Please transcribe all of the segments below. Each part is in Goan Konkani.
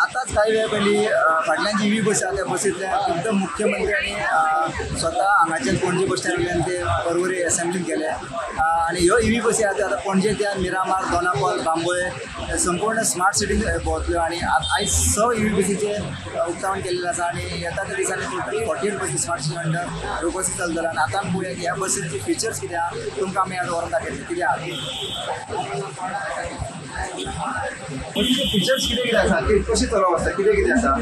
आतांच कांय वेळ पयलीं फाटल्यान जी वी बस आसा त्या बसींतल्यान एकदम मुख्यमंत्री आनी स्वता हांगाच्यान पणजे बस स्टँडांतल्यान ते पर्वरी असेंब्लीन गेले आनी ह्यो ई व्ही बसी आसा आतां पणजे त्या मिरामार, दोनापावल, बांबोळे संपूर्ण स्मार्ट सिटीन भोंवतल्यो आनी आयज 6 ई व्ही बसीचें उक्तावण केल्लें आसा आनी येता त्या दिसांनी टोटल 48 बसी स्मार्ट सिटी अंडर ह्यो बसी चलतल्यो. आनी आतां आमी पळोवया की ह्या बसींचे फिचर्स कितें आहा, तुमकां आमी आज व्हरोन दाखयतले कितें आहा. बसीचे फिचर्स कितें कितें आसा, ती कशी चलोवप आसता, कितें कितें आसा,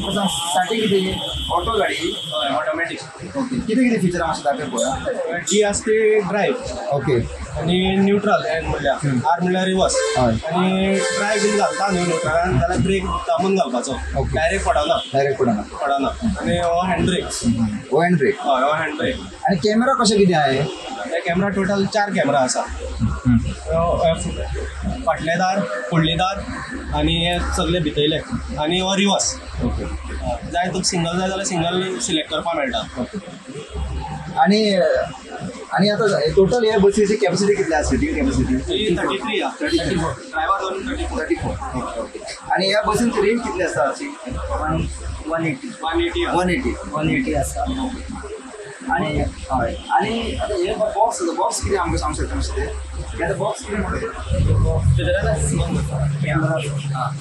स्टार्टींग कितें ऑटो गाडी ऑटोमॅटीक. ओके, कितें कितें फिचर मातशें दाखय पळोवया. डी आसता ड्रायव्ह. ओके. आनी न्यूट्रल एन म्हणल्यार are म्हणल्यार रिवर्स. आनी ड्रायव्ह बीन घालता न्हू न्यूट्रलान जाल्यार ब्रेक दामून घालपाचो, डायरेक्ट पडना. डायरेक्ट पडना पडना. आनी हो हँड ब्रेक. हो हँड ब्रेक. हय, हो हँड ब्रेक. आनी कॅमेरा कशें कितें आहे? हे कॅमेरा टोटल 4 कॅमेरा आसा, फाटले दार, फुडले दार आनी हे सगळे भितयले आनी हो रिवर्स. ओके. जाय तुका सिंगल जाय जाल्यार सिंगल सिलेक्ट करपाक मेळटा. आनी आनी आतां टोटल हे बसीची कॅपॅसिटी कितली आसा, सिटींग कॅपॅसिटी? 33 आसा, 34 ड्रायव्हर धरून 34. 34. Okay okay. आनी ह्या बसींची रेंज कितली आसता अशी? 180. 180. 180. 180 आसा. आनी हय, आनी आतां हे बॉक्स आसा, बॉक्स कितें आमकां सांगूंक शकता मातशें तें? हे आतां बॉक्स कितें म्हणटा तें? भितर आतां कॅमेरा आसा,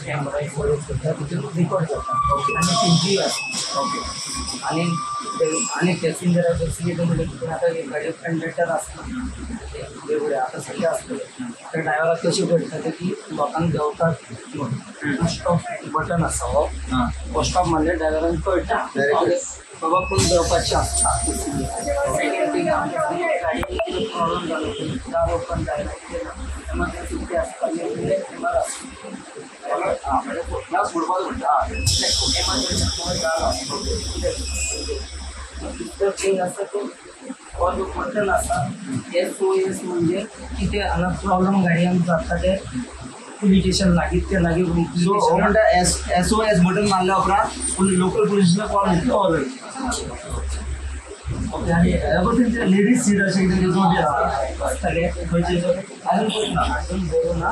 कॅमेरा करता तितून रिकॉर्ड जाता. ओके. आनी 3G आसा. ओके. आनी आनी पॅसेंजरा कितें म्हणलें तितून आतां गाडयेक कंडक्टर आसता वेगळे आतां सगळें आसतलें, तर ड्रायव्हराक कशें कळटा तें की लोकांक देंवतात म्हणून स्टॉप बटन आसा, हो स्टॉप मारल्यार ड्रायव्हरान कळटा बाबा कोण देंवपाचें आसता. सेकंड थिंग, गाडयेक कितें प्रॉब्लम जालो, दार ओपन जायना, एमर्जन्सी कितें आसता कॅमेरा आसता. एमर्जन्सी दार आसता. दुसरो थिंग आसा तो हो जो बटन आसा SOS म्हणजे कितें हांगा प्रॉब्लम गाडयांक जाता ते पुलीस स्टेशन लागीं ते लागीं. सो हो म्हणटा SOS button मारल्या उपरांत लोकल पुलीस स्टेशनाक कॉल येतलो. ओके. आनी ह्या बसींचे लेडीज सीट अशें कितें जो बी आसा आसतलें खंयचे अजून ना, अजून बरोवं ना.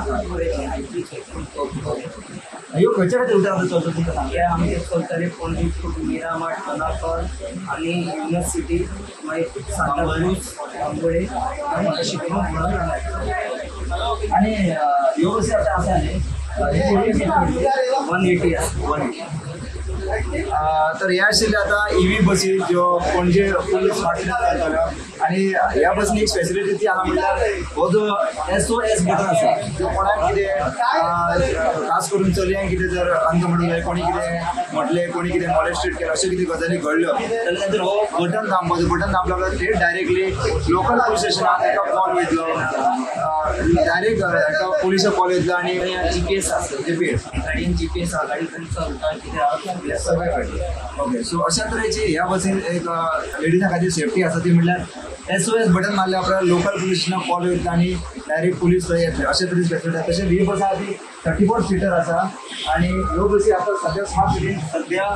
ह्यो खंयच्या खातीर उरता आतां चलता तुमकां सांग? हे आमचे चलतले पणजी टू मिरामार, दोनापावल आनी युनिवर्सिटी, मागीर सांताक्रूज, बांबोळे आनी अशें करून म्हणून. आनी ह्यो बसी आतां आसा न्ही 180 आसा. 180. तर ह्या आशिल्ल्यो आतां ई व्ही बसी ज्यो पणजे फूल स्मार्ट सिटीन चलतल्यो. आनी ह्या बसीन एक स्पेसिलिटी ती आसा म्हणल्यार हो जो SOS button आसा, जो कोणाक कितें खास करून चलयांक कितें जर अनकम्फर्टेबल, कोणी कितें म्हटलें, कोणी कितें मॉलेस्टेड केलें, अश्यो कितें गजाली घडल्यो जाल्यार तांचेर हो बटन दामपाचो, बटन दामल्या उपरांत थेट डायरेक्टली लोकल पुलीस स्टेशनाक ताका कॉल वयतलो, डायरेक्ट ताका पुलिसाक कॉल वयतलो. आनी GPS आसा, GPS गाडयेन GPS आसा, गाडी खंय चलता कितें आसा सगळें कळटा. ओके. सो अशा तरेची ह्या बसीन एक लेडिजां खातीर सेफ्टी आसा ती म्हणल्यार SOS button मारल्या उपरांत लोकल पुलीस स्टेशनाक कॉल वयतलो आनी डायरेक्ट पुलीस थंय येतले, अशे तरेची फॅसिलिटी आसा. तशेंच ही बस आसा ती 34 सिटर आसा आनी ह्यो बसी आतां सद्या स्मार्ट सिटीन सद्या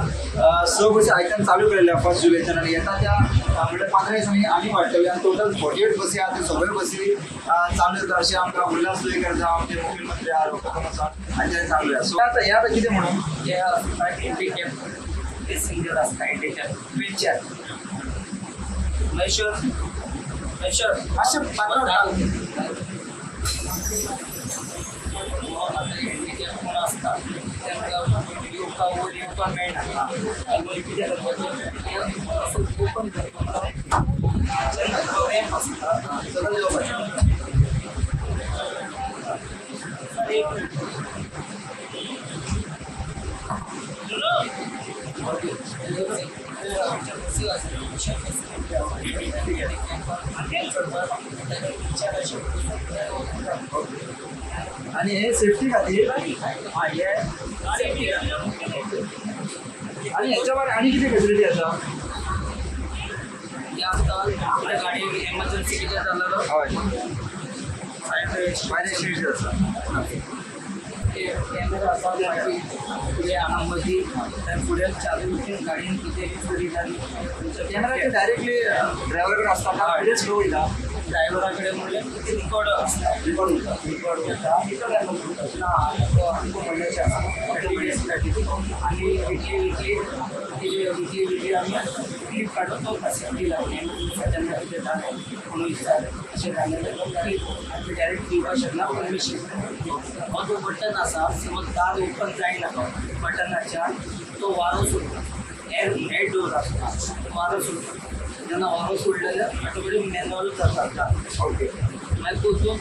6 बसी आयच्यान चालू केल्ल्या 1 जुलयच्यान आनी येता त्या म्हणल्यार 15 दिसांनी आनी वाडटल्यो आनी टोटल 48 बसी आसा, त्यो सगळ्यो बसी चालू जाता अशें आमकां उल्हास लोलयेकर जावं आमचे मुखेलमंत्री आहा डॉक्टर आनी तांणी सांगलें. सो आतां हें आतां कितें म्हणून हे आसता हँडिकॅप पॅसेंजर आसता, हँडिकॅप व्हीलचॅर मेशर मेशर मातशें पात्रांव आतां हँडिकॅप कोण आसता तांकां येवपाक वयर येवपाक मेळना, मागीर कितें करपाचें असो ओपन करपाचो रॅम्प आसता सकयल देंवपाचें. आनी हे सेफ्टी खातीर आनी हेच्या भायर आनी कितें फॅसिलिटी आसा? गाडी एमर्जन्सी कितें जालें हय, फायर एक्सटिंग्विशर आसा. कॅमेरा आसा मागीर फुडें हांगा मदीं फुडें चालू गाडयेन कितें चोरी जाली कॅमेरा डायरेक्टली ड्रायव्हर कडेन आसता, फुडें स्लो वयता. ड्रायव्हरा कडेन म्हणल्यार ते रिकॉर्ड आसता, रिकॉर्ड उरता, रिकॉर्ड उरता. ना आमकां म्हयन्याचे आसा 30 days आनी विकली विकली विकली विकली आमी क्लिप काडून तो फॅसिलिटी लावली. तेन्ना कितें जालें कोणूय विचारलें अशें जालें जाल्यार क्लिप आमी डायरेक्ट दिवपाक शकना, परमिशन. हो जो बटन आसा समज दार ओपन जायना बटनाच्यान तो वारो सोडटा, एअर एअर डोर आसता, वारो सोडटा. जेन्ना वारो सोडले जाल्यार ऑटोमॅटीक मॅन्युअल जाता दार. ओके. मागीर परतून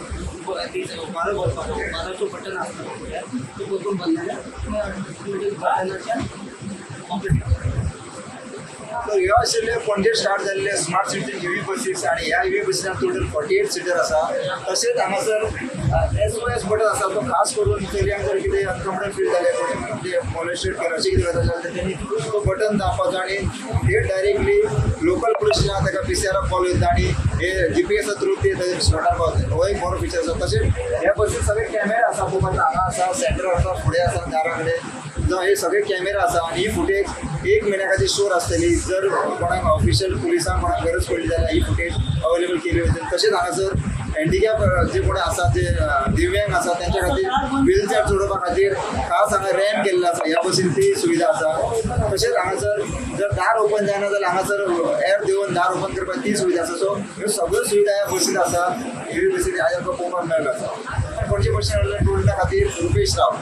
वारो भरपाचो, वारोचो बटन आसता फुडें, तो परतून भरले जाल्यार ऑटोमॅटीक बटनाच्यान ऑपरेट जाता. तर ह्यो आशिल्ले पणजे स्टार्ट जाल्ले स्मार्ट सिटी इव्ही बसीस आनी ह्या इव्ही बसीसान टोटल 48 सिटर आसा. तशेंच हांगासर SOS button आसा, तो खास करून चलयांक जर कितें अनकम्फर्टेबल फील जालें, कोणी कितें मॉलेस्टेड केलें अशें कितें जाता जाल्यार तेणी तो बटन दाबपाचो आनी हे डायरेक्टली लोकल पुलीस स्टेशनाक ताका PCRाक कॉल वयता आनी हे GPSा थ्रू ते ताजे स्पॉटार पावता. हो एक बरो फिचर आसा. तशेंच ह्या बसीन सगळे कॅमेरा आसा, पळोवपाक हांगा आसा, सेंटर आसा, फुडें आसा, दारा कडेन जावं हे सगळे कॅमेरा आसा आनी ही फुटेज 1 म्हयन्या खातीर स्टोर आसतली. जर कोणाक ऑफिशियल पुलिसांक कोणाक गरज पडली जाल्यार ही फुटेज अवेलेबल केली वयतली. तशेंच हांगासर हँडिकॅप जे कोण आसा, जे दिव्यांग आसा तेंच्या खातीर व्हीलचॅर चडोवपा खातीर खास हांगा रॅम्प केल्लो आसा, ह्या बसीन ती सुविधा आसा. तशेंच हांगासर जर दार ओपन जायना जाल्यार हांगासर एअर दिवन दार ओपन करपाक ती सुविधा आसा. सो ह्यो सगळ्यो सुविधा ह्या बसीन आसा, इव्ही बसीन आयज आमकां पळोवपाक मेळ्ळो आसा. पणजे बस स्टँडा खातीर रुपेश राव.